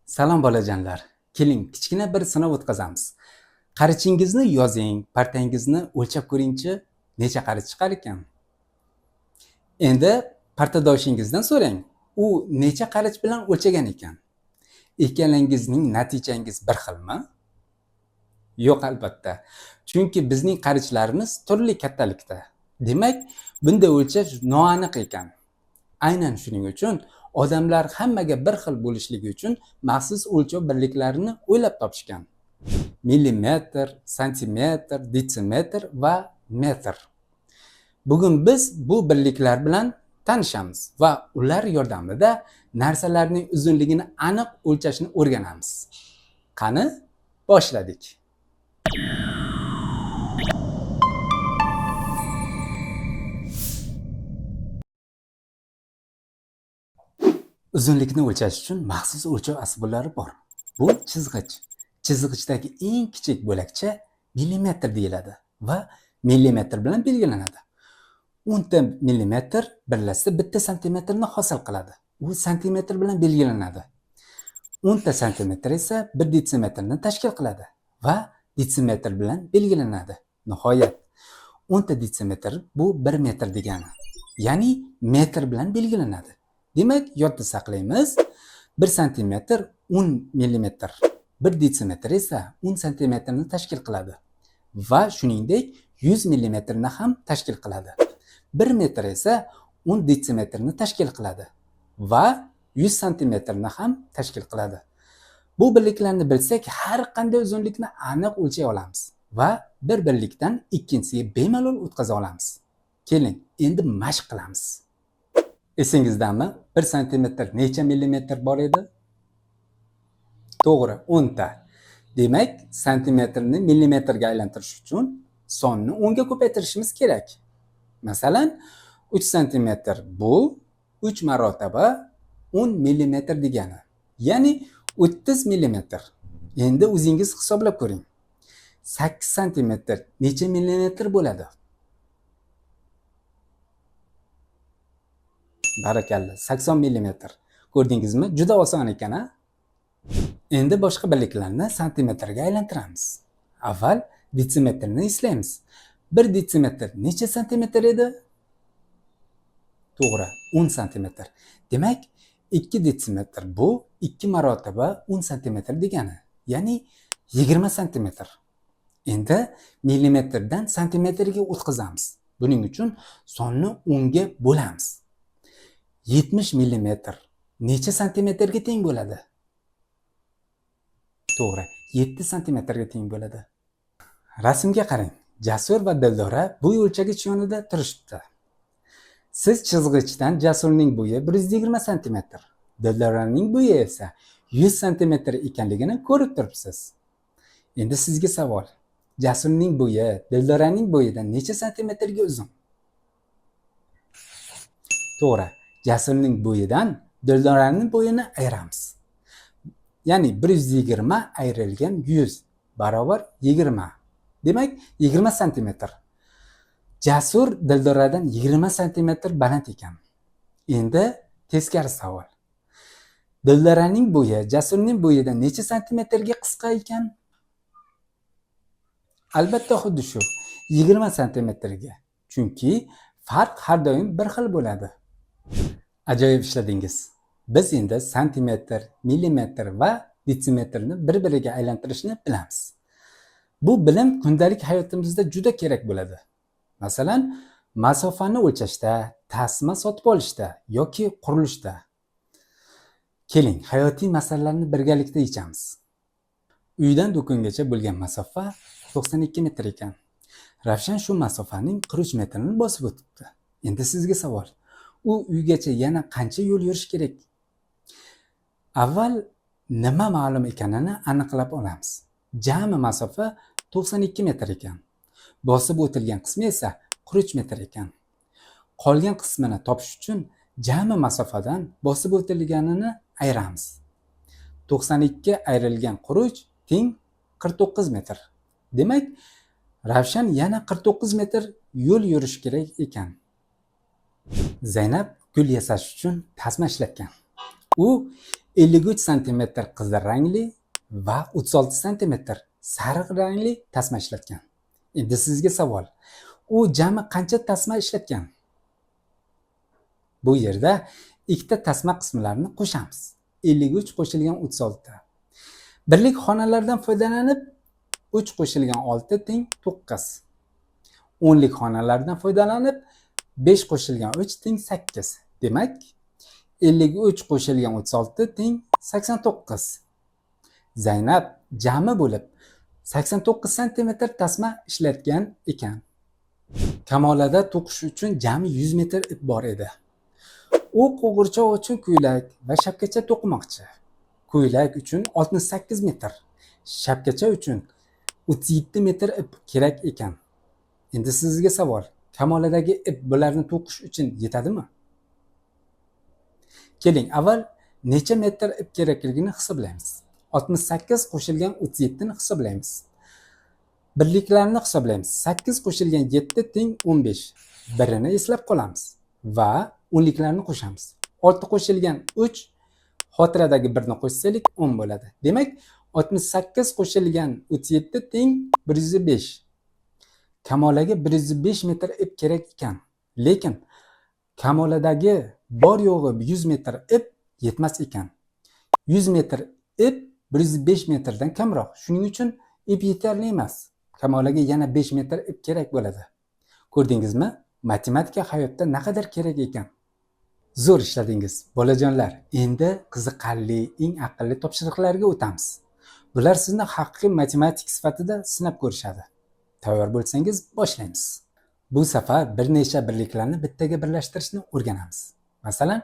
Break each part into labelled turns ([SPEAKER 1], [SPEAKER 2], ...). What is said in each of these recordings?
[SPEAKER 1] Salom bolajonlar. Keling, kichkina bir sinov o'tkazamiz. Qarichingizni yozing, partangizni o'lchab ko'ringchi, necha qarich chiqar ekan? Endi partadoshingizddan so'rang, u necha qarich bilan o'lchagan ekan? Ikkalangizning natijangiz bir xilmi? Yo'q, albatta. Chunki bizning qarichlarimiz turli kattalikda. Demak, bunday o'lchash noaniq ekan. Aynan shuning uchun odamlar hammaga bir xil bo'lishligi uchun maxsus o'lchov birliklarini o'ylab topishgan. Millimetr, santimetr, detsimetr va metr. Bugun biz bu birliklar bilan tanishamiz va ular yordamida narsalarning uzunligini aniq o'lchashni o'rganamiz. Qani, boshladik. Uzunlikni o'lchash uchun maxsus o'lchov asboblari bor. Bu chizg'ich. Chizg'ichdagi eng kichik bo'lakcha millimetr deyiladi va millimetr bilan belgilanadi. 10 ta millimetr birlashsa 1 santimetrni hosil qiladi. U santimetr bilan belgilanadi. 10 ta santimetr esa 1 detsimetrni tashkil qiladi va detsimetr bilan belgilanadi. Nihoyat, 10 ta detsimetr bu 1 metr degani. Ya'ni metr bilan belgilanadi. Demak, yodda saqlaymiz. 1 santimetr 10 millimetr, 1 detsimetr esa 10 santimetrni tashkil qiladi va shuningdek 100 millimetrni ham tashkil qiladi. 1 metr esa 10 detsimetrni tashkil qiladi va 100 santimetrni ham tashkil qiladi. Bu birliklarni bilsak, har qanday uzunlikni aniq o'lchay olamiz va bir birlikdan ikkinchisiga bemalol o'tkaza olamiz. Keling, endi mashq qilamiz. Esingizdami? 1 santimetr necha millimetr bor edi? To'g'ri, 10 ta. Demak, santimetrni millimetrga aylantirish uchun sonni 10 ga ko'paytirishimiz kerak. Masalan, 3 santimetr bu 3 marotaba 10 millimetr degani. Ya'ni 30 millimetr. Endi o'zingiz hisoblab ko'ring. 8 santimetr necha millimetr bo'ladi? Barakalla, 80 millimetr. Ko'rdingizmi? Juda oson ekan, a? Endi boshqa birliklarni santimetrga aylantiramiz. Avval detsimetrni eslaymiz. 1 detsimetr necha santimetr edi? To'g'ri, 10 santimetr. Demak, 2 detsimetr bu 2 marotaba 10 santimetr degani. Ya'ni 20 santimetr. Endi millimetrdan santimetrga o'tkazamiz. Buning uchun sonni 10 ga bo'lamiz. 70 millimetr necha santimetrga teng bo'ladi? To'g'ri, 7 santimetrga teng bo'ladi. Rasmga qarang. Jasur va Dildora bo'y o'lchagich yonida turishibdi. Siz chizg'ichdan Jasurning bo'yi 120 santimetr, Dildoraning bo'yi esa 100 santimetr ekanligini ko'rib turibsiz. Endi sizga savol. Jasurning bo'yi Dildoraning bo'yidan necha santimetrga uzun? To'g'ri, Jasurning bo'yidan Dildoraning bo'yini ayiramiz. Ya'ni 120 ayrilgan 100 barobar 20. Demak, 20 santimetr. Jasur Dildoradan 20 santimetr baland ekan. Endi teskari savol. Dildoraning bo'yi Jasurning bo'yidan necha santimetrga qisqa ekan? Albatta xuddi shu 20 santimetrga. Chunki farq har doim bir xil bo'ladi. Ajoyib ishladingiz. Biz endi santimetr, millimetr va detsimetrni bir-biriga aylantirishni bilamiz. Bu bilim kundalik hayotimizda juda kerak bo'ladi. Masalan, masofani o'lchashda, tasma sotib olishda yoki qurilishda. Keling, hayotiy masalalarni birgalikda yechamiz. Uydan do'kongacha bo'lgan masofa 92 metr ekan. Ravshan shu masofaning 43 metrini bosib o'tibdi. Endi sizga savol. U uygacha yana qancha yo'l yurish kerak? Avval nima ma'lum ekanini aniqlab olamiz. Jami masofa 92 metr ekan. Bosib o'tilgan qismi esa 43 metr ekan. Qolgan qismini topish uchun jami masofadan bosib o'tilganini ayiramiz. 92 ayrilgan 43 teng 49 metr. Demak, Ravshan yana 49 metr yo'l yurish kerak ekan. Zaynab gul yasash uchun tasma ishlatgan. U 53 santimetr qizil rangli va 36 santimetr sariq rangli tasma ishlatgan. Endi sizga savol. U jami qancha tasma ishlatgan? Bu yerda ikkita tasma qismlarini qo'shamiz. 53 qo'shilgan 36. Birlik xonalardan foydalanib 3 qo'shilgan 6 teng 9. O'nlik xonalardan foydalanib 5 qo'shilgan 3 teng 8. Demak, 53 qo'shilgan 36 teng 89. Zaynab jami bo'lib 89 santimetr tasma ishlatgan ekan. Kamolada to'qish uchun jami 100 metr ip bor edi. U qo'g'irchoq uchun ko'ylak va shapkacha to'qimoqchi. Ko'ylak uchun 68 metr, shapkacha uchun 37 metr ip kerak ekan. Endi sizga savol. Kamoladagi ip bularni to'qish uchun yetadimi? Keling, avval necha metr ip kerakligini hisoblaymiz. 68 qo'shilgan 37 ni hisoblaymiz. Birliklarni hisoblaymiz. 8 qo'shilgan 7 teng 15. Birini eslab qolamiz va o'nliklarni qo'shamiz. 6 qo'shilgan 3, xotiradagi birni qo'shsak 10 bo'ladi. Demak, 68 qo'shilgan 37 teng 105. Kamolaga 105 metr ip kerak ekan. Lekin kamoladagi bor yo'g'i 100 metr ip yetmas ekan. 100 metr ip 105 metrdan kamroq. Shuning uchun ip yetarli emas. Kamolaga yana 5 metr ip kerak bo'ladi. Ko'rdingizmi? Matematika hayotda naqadar kerak ekan. Zo'r ishladingiz, bolajonlar. Endi qiziqarli, eng aqlli topshiriqlarga o'tamiz. Bular sizni haqiqiy matematik sifatida sinab ko'rishadi. Tayyor bo'lsangiz, boshlaymiz. Bu safar bir necha birliklarni bittaga birlashtirishni o'rganamiz. Masalan,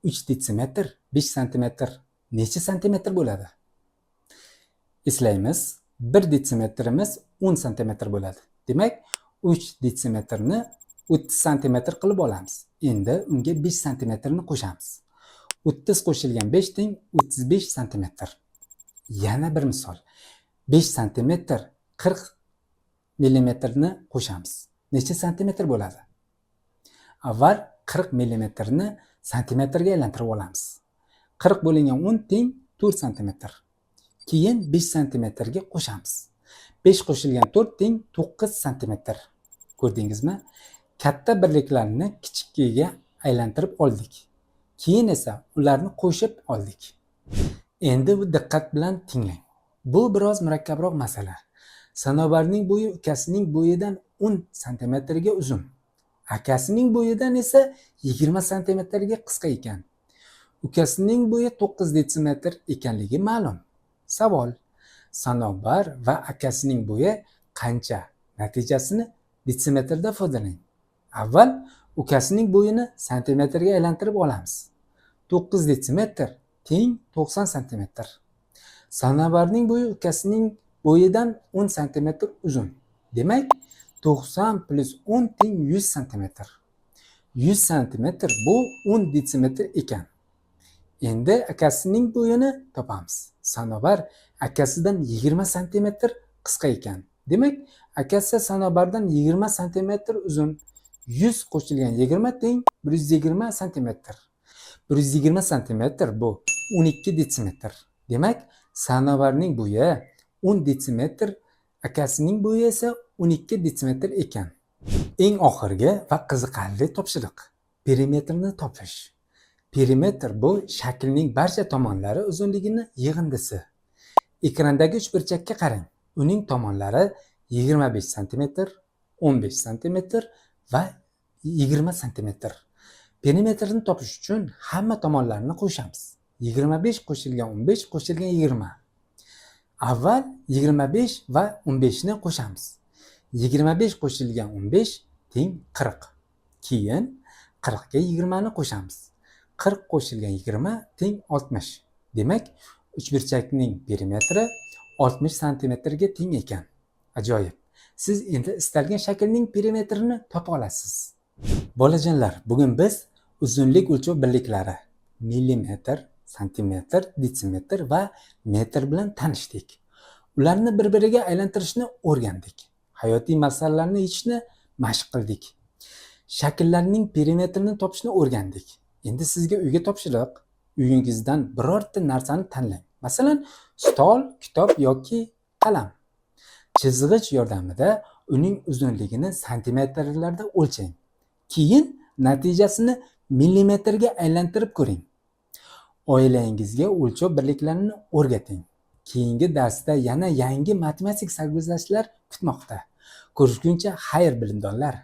[SPEAKER 1] 3 detsimetr 5 santimetr necha santimetr bo'ladi? Eslaymiz, 1 detsimetrimiz 10 santimetr bo'ladi. Demak, 3 detsimetrni 30 santimetr qilib olamiz. Endi unga 5 santimetrni qo'shamiz. 30 qo'shilgan 5 teng 35 santimetr. Yana bir misol. 5 santimetr 40 millimetrni qo'shamiz. Necha santimetr bo'ladi? Avval 40 millimetrni santimetrga aylantirib olamiz. 40 bo'lingan 10 teng 4 santimetr. Keyin 5 santimetrga qo'shamiz. 5 qo'shilgan 4 teng 9 santimetr. Ko'rdingizmi? Katta birliklarni kichikkiga aylantirib oldik. Keyin esa ularni qo'shib oldik. Endi bu diqqat bilan tinglang. Bu biroz murakkabroq masala. Sanobarning bo'yi ukasining bo'yidan 10 santimetrga uzun. Akasining bo'yidan esa 20 santimetrga qisqa ekan. Ukasining bo'yi 9 detsimetr ekanligi ma'lum. Savol: Sanobar va akasining bo'yi qancha? Natijasini detsimetrda ifodlang. Avval ukasining bo'yini santimetrga aylantirib olamiz. 9 detsimetr teng 90 santimetr. Sanobarning bo'yi ukasining bo'yidan 10 santimetr uzun. Demak, 90 plyus 10 teng 100 santimetr. 100 santimetr bu 10 detsimetr ekan. Endi akasining bo'yini topamiz. Sanobar akasidan 20 santimetr qisqa ekan. Demak, akasi Sanobardan 20 santimetr uzun. 100 qo'shilgan 20 teng 120 santimetr. 120 santimetr bu 12 detsimetr. Demak, Sanobarning bo'yi 10 detsimetr, akasining bo'yi esa 12 detsimetr ekan. Eng oxirgi va qiziqarli topshiriq: perimetrni topish. Perimetr bu shaklning barcha tomonlari uzunligini yig'indisi. Ekrandagi uchburchakka qarang. Uning tomonlari 25 santimetr, 15 santimetr va 20 santimetr. Perimetrni topish uchun hamma tomonlarni qo'shamiz. 25 qo'shilgan 15 qo'shilgan 20. Avval 25 va 15 ni qo'shamiz. 25 qo'shilgan 15 teng 40. Keyin 40 ga 20 ni qo'shamiz. 40 qo'shilgan 20 teng 60. Demak, uchburchakning perimetri 60 santimetrga teng ekan. Ajoyib. Siz endi istalgan shaklning perimetrini topa olasiz. Bolajonlar, bugun biz uzunlik o'lchov birliklari millimetr, santimetr, detsimetr va metr bilan tanishdik. Ularni bir-biriga aylantirishni o'rgandik. Hayotiy masalalarni yechishni mashq qildik. Shakllarning perimetrini topishni o'rgandik. Endi sizga uyga topshiriq. Uyingizdan birorta narsani tanlang. Masalan, stol, kitob yoki qalam. Chizg'ich yordamida uning uzunligini santimetrlarda o'lchang. Keyin natijasini millimetrga aylantirib ko'ring. Oilangizga o'lchov birliklarini o'rgating. Keyingi darsda yana yangi matematik sarguzashtlar kutmoqda. Ko'rishguncha xayr, bilimdonlar.